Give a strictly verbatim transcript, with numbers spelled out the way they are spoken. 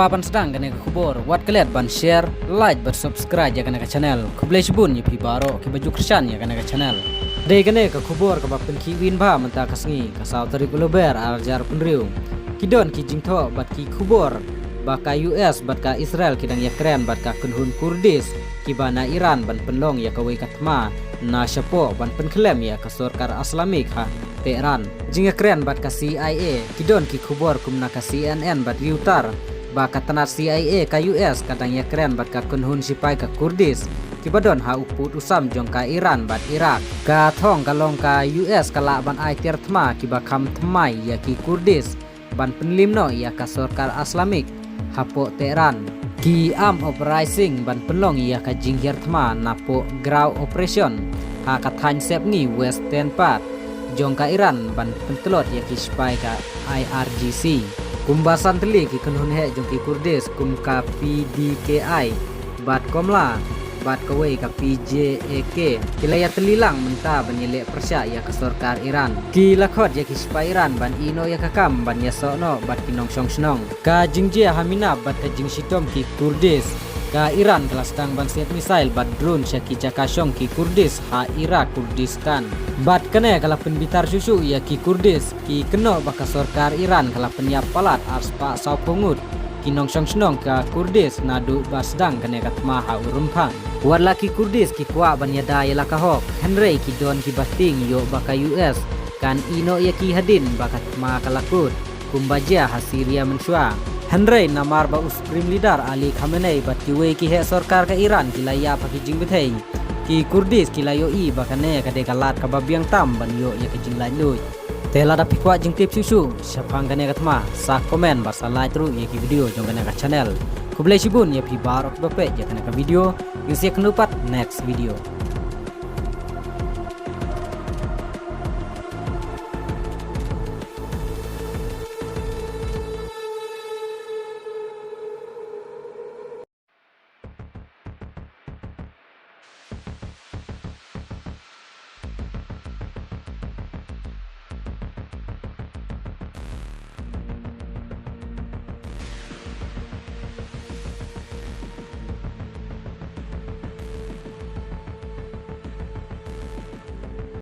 Ban sdang kane ka khubor, wat klet ban share, like bad subscribe ïa kane ka channel. Khublei shibun ïa phi baroh kiba ju kyrshan ïa kane ka channel. Dei kane ka khubor kaba pynkhih win bha mynta ka sngi, ka saw tarik u Lber ar hajar arphew hynriew. Ki don ki jingthoh bad ki khubor ba ka U S bad ka Israel ki dang ïakren bad ka kynhun Kurdish kiba na Iran ban pynlong ïa kawei ka thma na shapoh ban pynkhlem ïa ka sorkar Islamik ha Tehran. Jingïakren bad ka C I A, ki don ki khubor kum na ka C N N bad Reuters ba ka tnat C I A ka U S ka dang ïakren bad ka kynhun sipai ka Kurdish kiba don ha u pud u sam jong ka Iran bad Iraq. Ka thong ka long ka U S ka lah ban ai tiar thma kiba kham thymmai ïa ki Kurdish ban pynlim noh ïa ka sorkar Islamik hapoh Tehran. Ki armed uprising ban pynlong ïa ka jinghiar thma napoh ground operation ha ka thaiñ Sepngi Western Part jong ka Iran ban pyntlot ïa ki sipai ka I R G C. Kumba san tylli ki kynhun heh jong ki Kurdish kum ka P D K I bad Komla bad kawei ka P J A K ki la ïatylli lang mynta ban ïaleh pyrshah ïa ka sorkar Iran. Ki la khot ïa ki sipai Iran ban ïeh noh ïa ka kam ban ïasoh noh bad ki nongshong shnong. Ka jingjia ha Minab bad ka jingshitom ki Kurdish. Ka Iran ka la sdang ban siat missile bad drone sha ki jaka shong ki Kurdish ha Iraq Kurdistan. Bad kane ka la pynbitar shuh shuh ïa ki Kurdish, ki kynnoh ba ka sorkar Iran ka la pynïap palat arspah sawphew ngut ki nongshong shnong ka Kurdish naduh ba sdang kane ka thma ha u rymphang. Wat la ki Kurdish ki kwah ban ïada ïa la ka hok, hynrei ki don kiba tieng ïoh ba ka U S kan ïeh noh ïa ki hadien ba ka thma ka la kut, kumba jia ha Syria mynshuwa. Hynrei namar ba u Supreme Leader Ali Khamenei bad kiwei ki heh sorkar ka Iran ki la ïap ha ki jingbthei, ki Kurdish ki la ïohi ba kane ka dei ka lad kaba biang tam ban ïoh ïa ka jinglaitluid. Te lada phi kwah jingtip shuh shuh shaphang kane ka thma, sa comment bad sa like ruh ïa ki video jong kane ka channel. Khublei shibun ïa phi baroh kiba peit ïa kane ka video. Ngin sa ïakynduh pat next video.